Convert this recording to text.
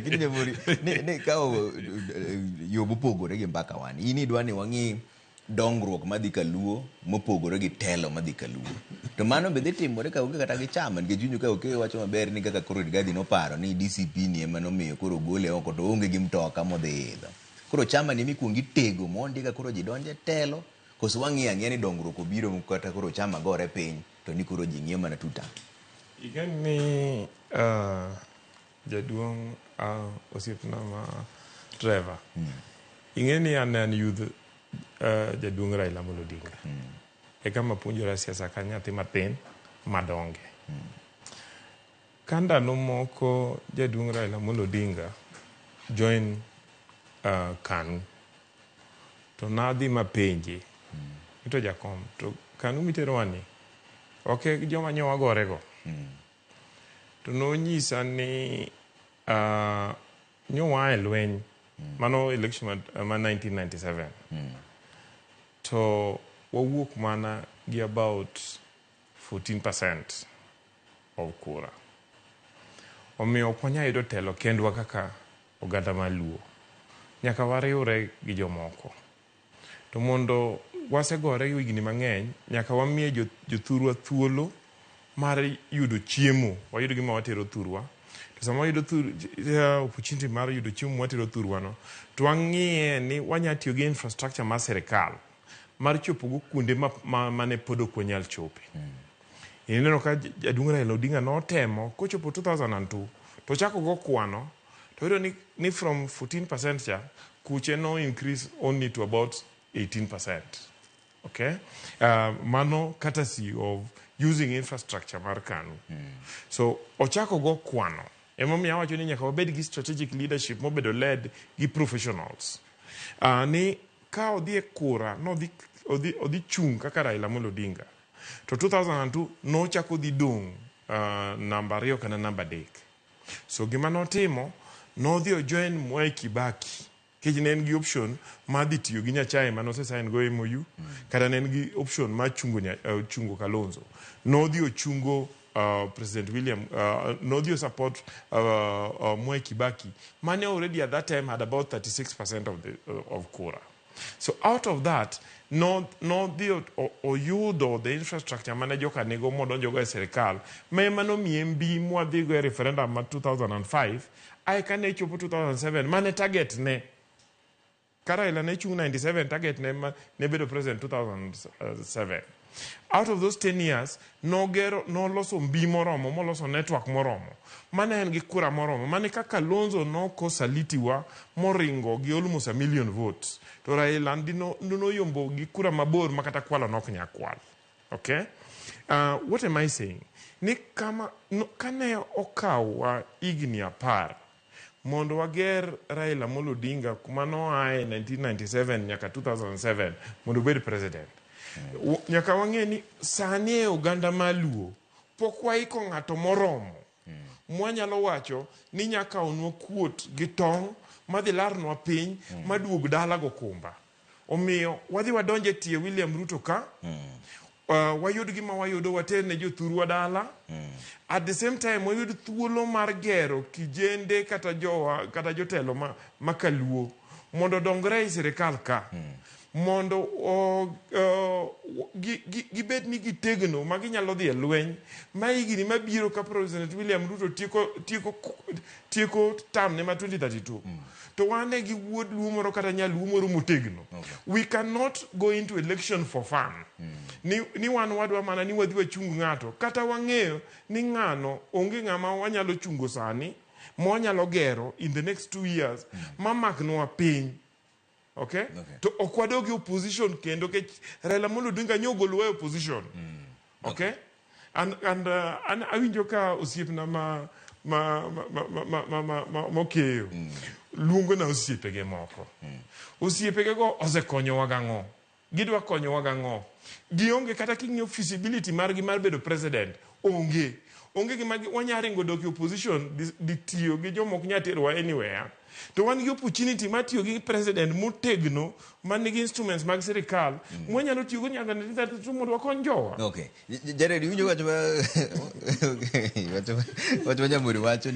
Lakini Nyamori, ni kawo yo mopogore gi mbaka wan. In idwa ni wang'i dongruok madhi kaluo mopogore gi telo madhi kaluo. To mano be dhi timore ka onge kata gi chama nikech winjo ka Okeyo wacho maber ni kaka koro Rigathi noparo ni DCP ni ema nomiyo koro ogole oko to oonge gi mtoka modhi idho. Koro chama ni ema itego mondi ka koro ji donjo e telo koso wang'iyo ang'iya ni dongruok obiro kata koro chama gore piny to ni koro ji ng'iyo mana tuta. Igen ni jaduong' osiepna ma Trevor. Ing'e ni an an youth jaduong' Raila Amolo Odinga. E kama puonjora siasa ka nyathi matin madonge. Ka ndalo moko jaduong' Raila Amolo Odinga join KANU to nadhi mapenje ni to jakom to KANU miterowa ni ok e joma nyo wagore go. To nonyisa ni nyo waa e lweny mano election ma 1997 to wawuok mana gi about 14% of kura. Omiyo ok wanyal yudo telo kendwa kaka oganda mar Luo. Nyaka wariwre gi jomoko. To mondo wasegore higni mang'eny, nyaka wamiye jothurwa thuolo mar yudo chiemo. Wayud gima watero thurwa. To sama wayudo opportunity mar yudo chiemo mwatero thurwa no, to wang'iye ni wanya tiyo gi infrastructure mar sirikal mar chopo go kuonde mane pod ok wanyal chope. Ineno ka jaduong' Raila Odinga notemo kochopo 2002 to ochako go kwano to oyudo ni from 14% cha kuche no increase only to about 18%. Okay? Mano courtesy of using infrastructure mar KANU. So ochako go kwano. Emomiyo awacho ni nyaka wabed gi strategic leadership mobedo led gi professionals. Ni ka odhi e kura nodhi odhi chung' kaka Raila Amolo Odinga. To 2002 nochako dhi dong' namba 2 kata namba 3. So gima notimo, nodhi o join Mwai Kibaki. Nikech ne en gi option mar dhi tiyo gi Nyachae mane ose sign go MOU, kata ne en gi option mar chungo Kalonzo. Nodhi ochungo President William, nodhi o support Mwai Kibaki, mane already at that time had about 36% of kura. So out of that, nodhi oyudo the infrastructure mane joka nigo modonjo go e sirikal, ma ema nomiye mbi mwadhi go e referendum ma 2005, ae kane chopo 2007, mane target ne. Ka Raila ne chung' 97, target ne ma ne bedo president 2007. Out of those 10 years, nogero, noloso mbi moromo, moloso network moromo. Mane en gi kura moromo. Mane kaka Kalonzo nokosalitiwa moringo gi almost a million votes. To Raila noyombo gi kura mabor ma kata kwalo nok nyal kwal. Okay? What am I saying? Ni kama, no, kane okawa higni 10 mondo wager Raila Amolo Odinga kuma noae 1997 nyaka 2007 mondo obed president. Nyaka wang'e ni sani e oganda mar Luo pok waiko ng'ato moromo mwanyalo wacho ni nyaka kawnwa kuot gi tong' madhi larnwa piny maduog dala gokumba. Omiyo wadhi wadonje tie William Ruto ka wayud gima wayudo water ne jothurwa dala. At the same time wayud thuolo mar gero kijende kata jowa kata jotelo ma kaluo mondo odongre e sirikal ka. Mondo gibed ni gitegno ma ginyalo dhi e lweny ma higni mabiro ka President William Ruto tieko term ne ma 2032. To wane gi wuod Luo moro kata nyaluo moro motegno. We cannot go into election for fun. Ni wan wadwa mana ni wadhi wachung ng'ato. Kata wang'eyo ni ng'ano onge ng'ama wanyalo chungo sani ma wanyalo gero in the next 2 years ma maknwa piny. Okay? To ok wadog e opposition kendo kech Raila Amolo Odinga nyo ogolowa e opposition. Okay? And awinjo ka osiepna ma mokeyo luongo na osiepege moko. Osiepege go osekonyowa gang'o? Gidwa konyowa gang'o? Gionge kata king'iyo feasibility margi mar bedo president. Onge. Onge gima wanya ringo dok e opposition di tiyo gi joma ok nyal terowa anywhere. To wan gi opportunity mar tiyo gi president motegno man nigi instruments mag sirikal mwanyalo tiyo go nyaka 1932 mondo wakony jowa. Okay. Jared, iwinjo wach ma Nyamori wacho.